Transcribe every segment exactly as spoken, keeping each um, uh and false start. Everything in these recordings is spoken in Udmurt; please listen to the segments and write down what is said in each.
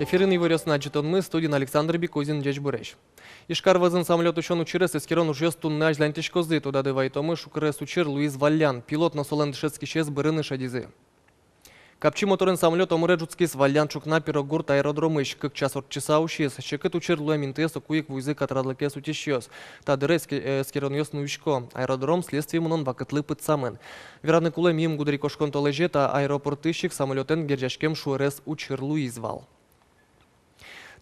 Эфирын иворъёсын адӟытонмы, студиын Александр Бекузин. Ӟечбуресь! Ижкар вӧзын самолёт усён учырез эскерон ужъёс туннэ азьланьтӥськозы. Тодады вайытомы, шукрес учыр луиз валлян. Пилот но солэн дышетскисез бырыны шедизы. Капчи моторен самолёт омыре ӝутскиз. Валлян ӵукна Пирогурт аэродромысь. Кык час ортчыса усиз. Секыт учыр луэм интые соку ик вуизы катрадлыкез утисьёс. Та дыре эске-, э, эскеронъёс нуисько. Аэродром следствие мынон вакытлы пытсамын. Вераны кулэ, мимала гудырикошкон толэзе та аэропортысь ик самолётэн герӟаськем шуэрес учыр луиз вал.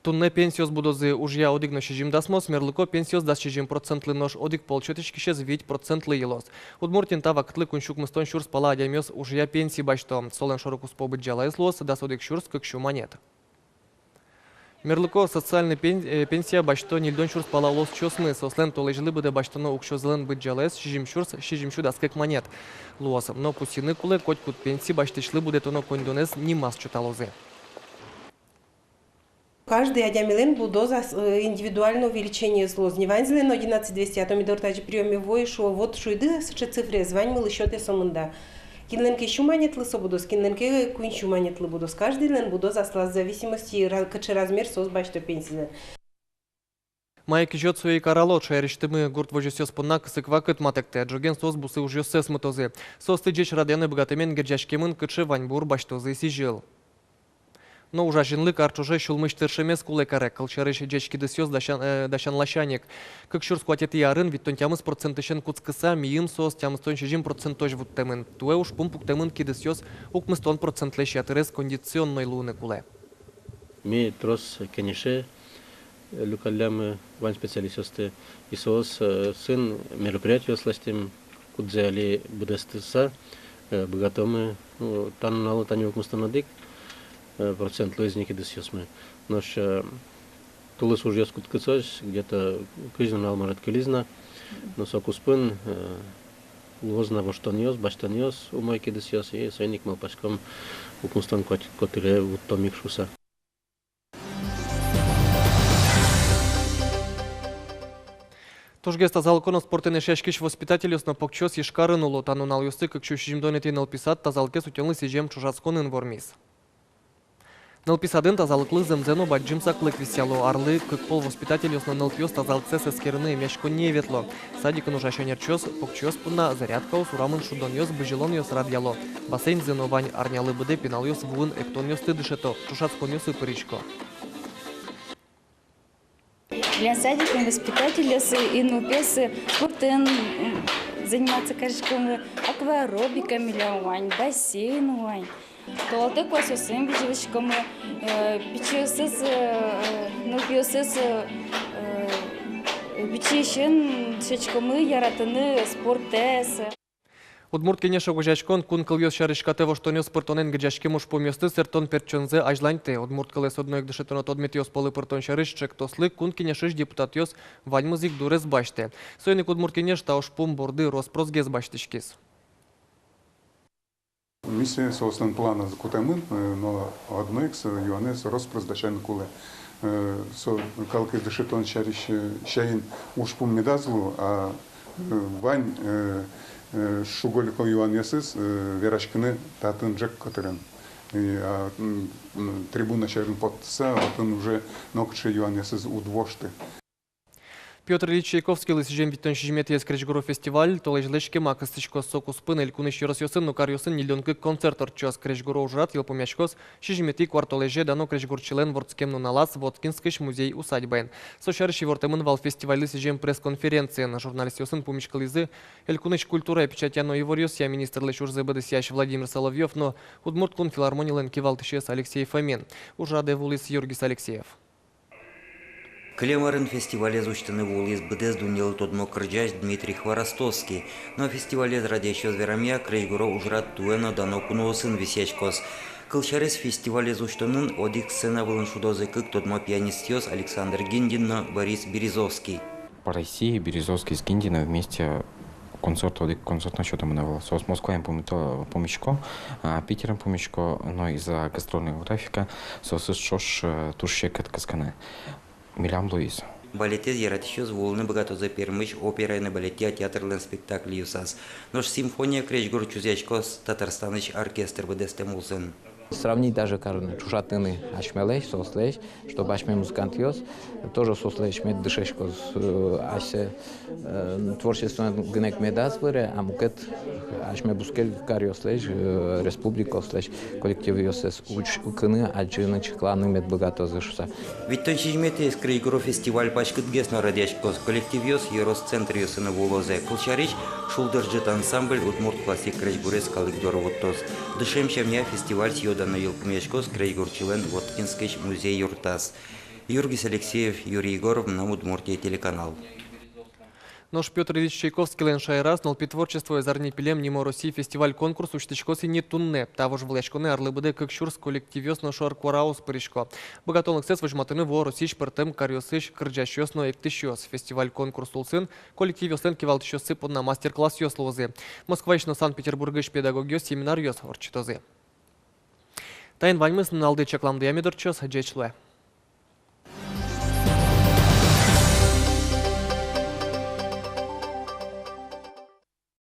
Туннэ пенсиос будозы. Ужъя одӥг но сизьым дасмос, мерлыко пенсиос дас сизьым процентлы, нош одӥг пол сётӥськисез вить процентлы йылоз. Удмуртиын та вакытлы куинь сю укмыстон сюрс пала адямиос ужъя пенси басьто. Солэн шоро-куспо быдӟалаез луоз дас одӥг сюрс кык сю манет. Мерлыко социальной пен-, э, пенсия басьто ньыльдон сюрс пала улосчиосмы. Соослэн толэзьлы быдэ басьтоно уксёзылэн быдӟалаез сизьым сюрс сизьым сю дас кык манет луоз. Но пусйыны кулэ, котькуд пенси басьтӥсьлы будэтоно коньдонэз нимаз чоталозы. Каждый адямилэн будоз ас-, э, индивидуальное увеличение луоз. Не ваньзылэн одиннадцать двести, а то ми доры тазьы приёме вуо, шуо, вот шуиды сыӵе цифраез, ваньмылы сётэ сомында. Кинлэн ке сю манетлы со будоз, кинлэн ке куинь сю манетлы будоз. Каждыйлэн будоз аслаз, в зависимости ра-, кыӵе размер соос басьто пенсизэ. Мае кизёд, сое ик арало. Шаерысьтымы гурт возёсъёс понна кысык вакыт матэктэ. Ӝоген соос бусы ужъёссэс мытозы. Соосты ӟеч радъяны быгатэмен герӟаськемын, кыӵе ваньбур басьтозы сӥзьыл. Но уж азинлык ар ӵоже сюлмысь тыршемез кулэ каре. Кылсярысь, ӟеч кидысъёс дасян-, э, дасян ласянь ик. Кык сюрс куатетӥ арын витьтон тямыс процентысен кутскыса, миым соос тямыстон сизьым процент озь вуттэмын. Туэ ужпум пуктэмын: кидысъёс укмыстон процентлэсь ятырез кондиционной луыны кулэ. Ми трос кенеше люкаллямы вань специалистъёсты, и соос, э, сын мероприятиос лэсьтӥм, кудзэ али быдэстыса, э, быгатомы, ну, та нуналлы тани укмыстон одӥг, э, процент луиз ни кидысъёсмы. Нош, э, тулыс ужъёс кутскысозь, где-то кызь нунал, может, кылиз на, но со куспын, э, луоз на воштонъёс, басьтонъёс умой кидысъёс, и соин ик малпаськом, укмыстон кот-, котыре вуттом ик шуса. Тужгес тазалыко но спортэн эшъяськись воспитательёс но покчиос Ижкарын уло. Та нуналъёсы кык сю сизьымдонэтӥ нылпи сад тазалыкез утёнлы сӥзем ӵошатсконын вормиз. Нылпи садын тазалыклы зэмзэ но бадӟым саклык висъяло. Арлы кык пол воспитательёс но нылпиос тазалыксэс эскерыны эмъяськонние ветло. Садикын ужась ӧнерчиос покчиос понна зарядкаос, урамын шудонъёс, бызьылонъёс радъяло. Бассейнзы но вань. Арнялы быдэ пиналъёс вуын эктонъёсты дышето, ӵошатсконъёсы пырисько. Милям садикын воспитательёс и нылпиос спортэн, м, заниматься кариськомы, акваэробика милям вань, бассейн вань. Толалтэ куасъёсын бызьылӥськомы, э, пичиосыз, э, нылпиосыз, э, пичиысен сётӥськомы яратыны спортэз. Удмурт Кенеш огазеяськон кун кылъёс сярысь катэ воштонъёс пыртонэн герӟаськем ужпумъёсты сэрттон-пертчонзэ азьланьтэ. Удмурт кылэз одно ик дышетоно тодметъёс пӧлы пыртон сярысь ӵектослы Кун Кенешысь депутатъёс ваньмыз ик дурез басьтэ. Соин ик Удмурт Кенеш та ужпум борды рос-просгес басьтӥськиз. Миссия соослэн планазы кутэмын, э, но одно ик со юанэз рос-прос дасяны кулэ. Э, со калыкез дышетон сярысь, э, сяин ужпум медаз лу, а, э, вань, э, э, шуго-люко юанъёсыз, э, вераськыны татын ӝӧк котырын. И, а, м, м, трибуна сьӧрын поттыса, отын уже нокыӵе юанъёсыз уд вошты. Пётр Ильич Чайковскийлы сӥзем витьтон сизьыметӥез крезьгуро фестиваль толэзьлэсь кема кыстӥськоз. Со кускын элькунысь ёросъёсын но каръёсын ньыльдон кык концерт ортчоз. Крезьгуро ужрад йылпумъяськоз сизьыметӥ куартолэзе дано крезьгурчилэн вордскем нуналаз Воткинскысь музей-усадьбаын. Со сярысь ивортэмын вал фестивальлы сӥзем пресс-конференциын. Журналистъёсын пумиськылӥзы элькунысь культурая, печатья но иворъёсъя министрлэсь ужзэ быдэсъясь Владимир Соловьёв но Удмурт кун филармонилэн кивалтӥсез Алексей Фомин. Ужрадэ вуылӥз Юргис Алексеев. Кылем арын фестивалез усьтыны вуылӥз быдэс дуннелы тодмо кырӟась Дмитрий Хворостовский. Но фестивалез радъясьёс верамъя, крезьгуро ужрад туэ но дано куноосын висъяськоз. Кылсярысь, фестивалез усьтонын одӥг сцена вылын шудозы кык тодмо пианистъёс Александр Гиндин но Борис Березовский. По России Березовский с Гиндиным вместе концерт, одӥг концерт но сётэмын ӧвӧл. Соос Москваын пумит-, пумисько, а, Питерын пумисько, но из-за гастрольного графика соосыз ӵош, э, туж секыт кыскыны. Милям луиз. Балетэз яратӥсьёс вуылыны быгатозы Пермысь операя но балетъя театрлэн спектакльёсаз. Нош симфония крезьгур чузъяськоз Татарстанысь оркестр быдэстэм улсын. Сравнить даже карыны, ӵошатыны асьмелэсь соослэсь, чтобы асьме музыкантъёс тоже соослэсь мед дышетскозы, э, асьсэ, э, творчествоен гинэ ик медаз выре, а мукет асьме бускель каръёслэсь, э, республикаослэсь коллективъёссэс учкыны, адӟыны, чакланы мед быгатозы шуыса. Витьтон сизьыметӥез крезьгуро фестиваль паськытгес но радъяськоз. Коллективъёс ёрос центръёсы но вуылозы. Кылсярысь, «Шулдыр ӝыт» ансамбль удмурт классик крезьгурез калык доры вуттоз. Дышем сямъя фестиваль сӥё-дано йылпумъяськоз крезьгурчилэн Воткинскысь музей юртаз. Юргис Алексеев, Юрий Егоров, «Мынам Удмуртие» телеканал. Нош Пётр Ильич Чайковскийлэн шаераз нылпи творчествоез «Арнепилем» нимо Россиысь фестиваль-конкурс усьтӥськоз ини туннэ. Та вожвылъяськонэ арлы быдэ кык сюрс коллективъёс но шоркураос пырисько. Быгатонлыксэс возьматыны вуо Россиысь пӧртэм каръёсысь кырӟасьёс но эктӥсьёс. Фестиваль-конкурс улсын коллективъёслэн кивалтӥсьёссы понна мастер-классъёс луозы. Москваысь но Санкт-Петербургысь педагогъёс семинаръёс ортчытозы. Таин ваньмыз. Нуналды чакламдыя мед ортчоз. Ӟеч луэ.